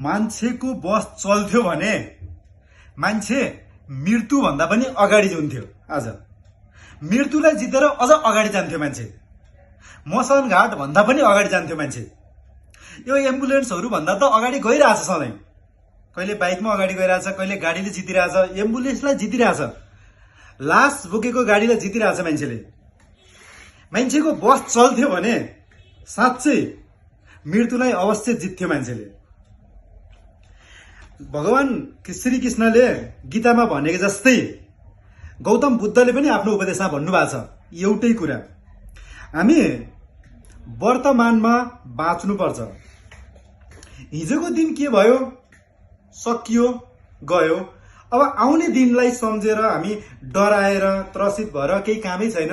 मान्छेको बस चल्थ्यो भने मान्छे मृत्यु भन्दा पनि अगाडि हुन्थ्यो। आज मृत्युलाई जितेर अझ अगाडि जान्थ्यो मान्छे। मसान घाट भन्दा पनि अगाडि जान्थ्यो मान्छे। यो एम्बुलेन्सहरु भन्दा त अगाडि गइरहेछ सधैं। कहिले बाइकमा अगाडि गइरहेछ, कहिले गाडीले जितिरहेछ, एम्बुलेन्सलाई जितिरहेछ, लास बोकेको गाडीलाई जितिरहेछ मान्छेले। मान्छेको बस चल्थ्यो भने साच्चै मृत्युलाई अवश्य जित्थ्यो मान्छेले। भगवान श्री कृष्णले गीतामा भनेको जस्तै गौतम बुद्धले पनि आफ्नो उपदेशमा भन्नुभएको छ एउटै कुरा, हामी वर्तमानमा बाँच्नुपर्छ। हिजोको दिन के भयो सकियो गयो। अब आउने दिनलाई सम्झेर हामी डराएर त्रसित भएर केही कामै छैन।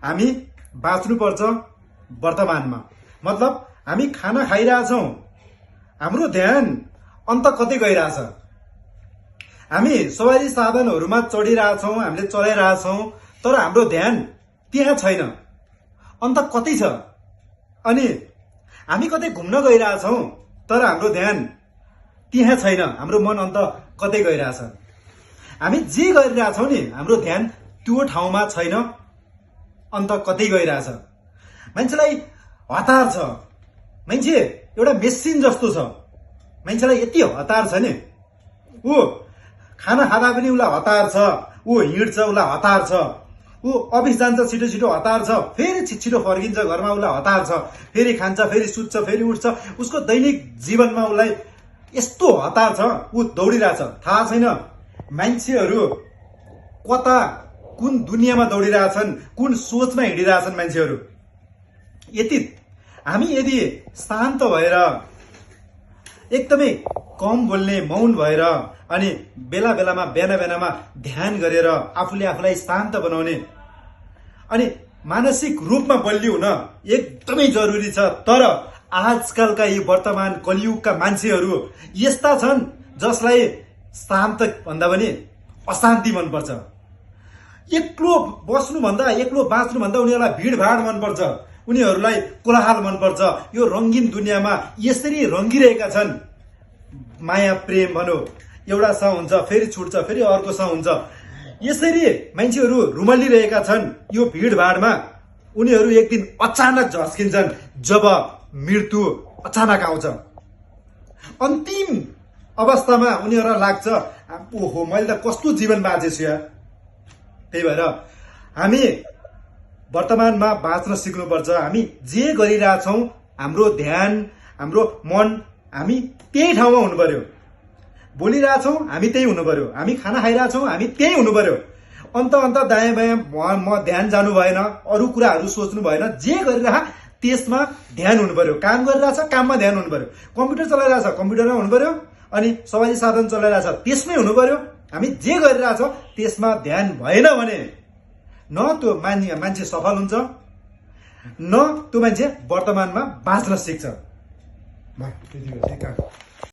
हामी बाँच्नुपर्छ वर्तमानमा। मतलब हामी खाना खाइरहेछौं, हाम्रो ध्यान अन्त कतै गइरहेछ। हामी सवारी साधनहरुमा चढिरहेछौं, हामीले चलाइरहेछौं, तर हाम्रो ध्यान त्यहाँ छैन, अन्त कतै छ। अनि हामी कतै घुम्न गइरहेछौं, तर हाम्रो ध्यान त्यहाँ छैन, हाम्रो मन अन्त कतै गइरहेछ। हामी जे गरिरहेछौं नि हाम्रो ध्यान त्यो ठाउँमा छैन, अन्त कतै गइरहेछ। मान्छेलाई हतार छ। मान्छे एउटा मेसिन जस्तो छ। मान्छेलाई यति हतार छ नि, ऊ खाना खाँदा पनि उलाई हतार छ, ऊ हिँड्छ उलाई हतार छ, ऊ अफिस जान्छ छिटो छिटो हतार छ, फेरि छिटो फर्किन्छ घरमा उलाई हतार छ, फेरि खान्छ, फेरि सुत्छ, फेरि उठ्छ। उसको दैनिक जीवनमा उलाई यस्तो हतार छ, ऊ दौडिरहेछ। थाहा छैन मान्छेहरू कता कुन दुनियाँमा दौडिरहेछन्, कुन सोचमा हिँडिरहेछन् मान्छेहरू। हामी यदि शान्त भएर एकदमै कम बोल्ने, मौन भएर, अनि बेला बेलामा बिहानमा ध्यान गरेर आफूले आफूलाई शान्त बनाउने अनि मानसिक रूपमा बलियो हुन एकदमै जरुरी छ। तर आजकलका यी वर्तमान कलियुगका मान्छेहरू यस्ता छन् जसलाई शान्त भन्दा पनि अशान्ति मनपर्छ। एक्लो बस्नु भन्दा, एक्लो बाँच्नु भन्दा उनीहरूलाई भिडभाड मनपर्छ, उनीहरूलाई कोलाहल मनपर्छ। यो रंगीन दुनियाँमा यसरी रंगिरहेका छन्। माया प्रेम भनौं, एउटा सँग हुन्छ फेरि छुट्छ, फेरि अर्को सँग हुन्छ। यसरी मान्छेहरू रुमलिरहेका छन् यो भिडभाडमा। उनीहरू एक दिन अचानक झस्किन्छन् जब मृत्यु अचानक आउँछ। अन्तिम अवस्थामा उनीहरूलाई लाग्छ ओहो मैले त कस्तो जीवन बाँचेछु यार। त्यही भएर हामी वर्तमानमा बाँच्न सिक्नुपर्छ। हामी जे गरिरहेछौं हाम्रो ध्यान, हाम्रो मन हामी त्यही ठाउँमा हुनु पर्यो। बोलिरहेछौं हामी त्यही हुनु पर्यो, हामी खाना खाइरहेछौं हामी त्यही हुनु पर्यो। अन्त दायाँ बायाँ म ध्यान जानु भएन, अरू कुराहरू सोच्नु भएन। जे गरिरह त्यसमा ध्यान हुनु पर्यो। काम गरिरहेछ काममा ध्यान हुनु पर्यो, कम्प्युटर चलाइरहेछ कम्प्युटरमा हुनु पर्यो, अनि सवारी साधन चलाइरहेछ त्यसमै हुनु पर्यो। हामी जे गरिरहेछौं त्यसमा ध्यान भएन भने न त्यो मान्छे सफल हुन्छ, न त्यो मान्छे वर्तमानमा बाँच्न सिक्छ।